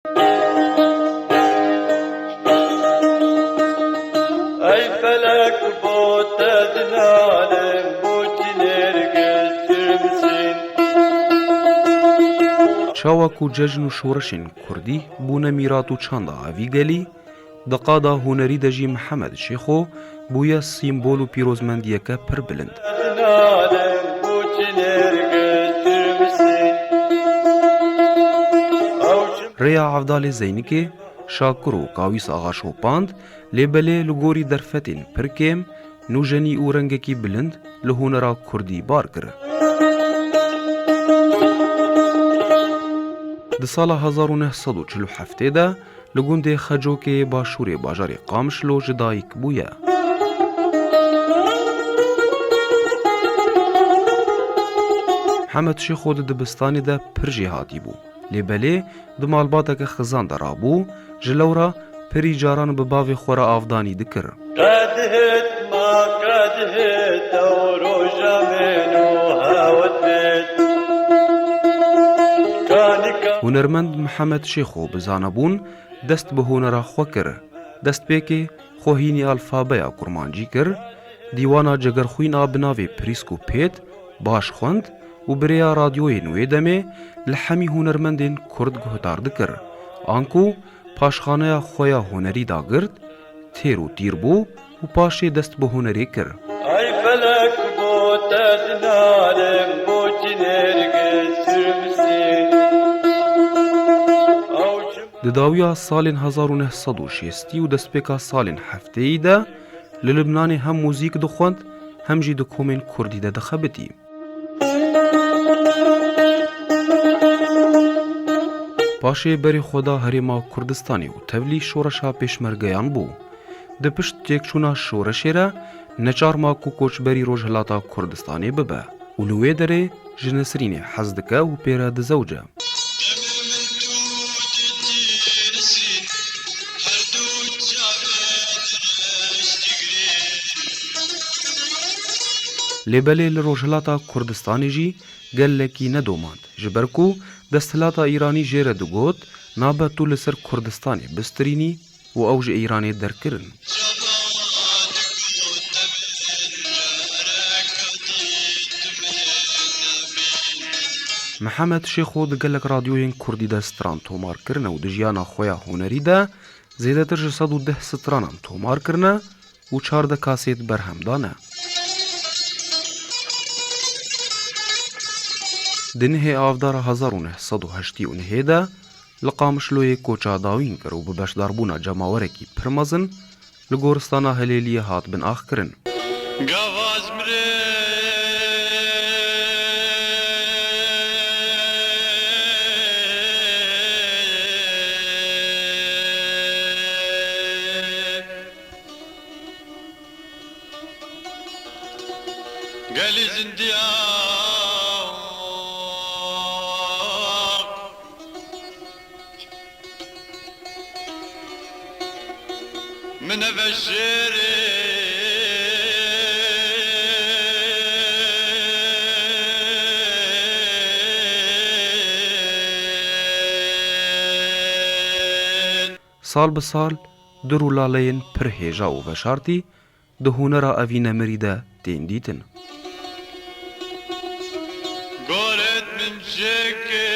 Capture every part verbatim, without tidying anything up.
Ey felek, bo te dinalim, bo çi nêrgiştir misin? Çawa ku cejn û şoreşên kurdî bûne mîrat û çanda evî gelî, di qada hunerî de jî Mihemed Şêxo bûye sîmbol û pîrozmendiyeke pir bilind. Rêya Evdalê Zeynikê, Şakir û Kawîs Axa Şopand, lê belê li gorî derfetên pir kêm, nûjenî û rengekî bilind li hunera kurdî bar kir. Di sala hezar û neh sed û çil û heftê de li gundê Xecokê başûrê bajarê Qamişlo ji dayik bûye. Hemed Şêxo di dibistanê de pir jêhatî bû. Lê belê di malbateke xizan de rabû, ji lewra pirî caran bi bavê xwe re avdanî dikir. Qed hêt ma qed hêt ew roja min û hewt bêt. Kanika. Hunermend Mihemed Şêxo bi zanebûn dest bi hunera xwe kir. Destpêkê xwe hînî alfabeya kurmancî kir, dîwana Cegerxwîn a bi navê Prîsk û Pêt baş xwend û bi rêya radyoyên wê demê li hemî hunermendên kurd guhdar dikir. Anku paşxaneya xwe ya hunerî dagirt, têr û tîr bû û paşê dest bi hunerê kir. Ay felek, bo te dinalim, bo çi nêrgiştir misin? Ew çi Di dawiya salên hezar û neh sed û şêstî û destpêka salên heftêyî de li Libnanê hem muzîk dixwend, hem jî di komên kurdî de dixebitî. Paşê berê xwe da Herêma Kurdistanê û tevlî şoreşa pêşmergeyan bû. Di pişt têkçûna şoreşê re neçar ma ku koçberî Rojhilata Kurdistanê bibe û li wê derê ji Nesrînê hez dike û pê re dizewce. Lê belê li Rojhilata Kurdistanê jî gelekî nedomand, ji ber ku desthilata Îranî jê re digot, nabe tu li ser Kurdistanê bistirînî û ew ji Îranê derkirin. Mihemed Şêxo di gelek radyoyên kurdî de stran tomar kirine û di jiyana xwe ya hunerî de zêdetir ji sed û deh stranan tomar kirine û çardeh kasêt berhem dane. Di nehê Avdara hezar û neh sed û heştê û nehê de li Qamişloyê koça dawîn kir û bi beşdarbûna cemawerekî pir mezin li goristana Hilêliyê hat binaxkirin. Gava ez mirê. Gelî zindiya. Min eve şêrê. Sal bi sal dir û laleyên pir hêja û veşartî di hunera evî nemirî de tên dîtin. Goret min çêke.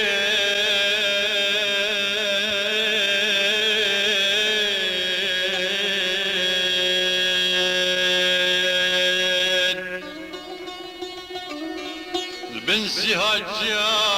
Li bin sîha ciya.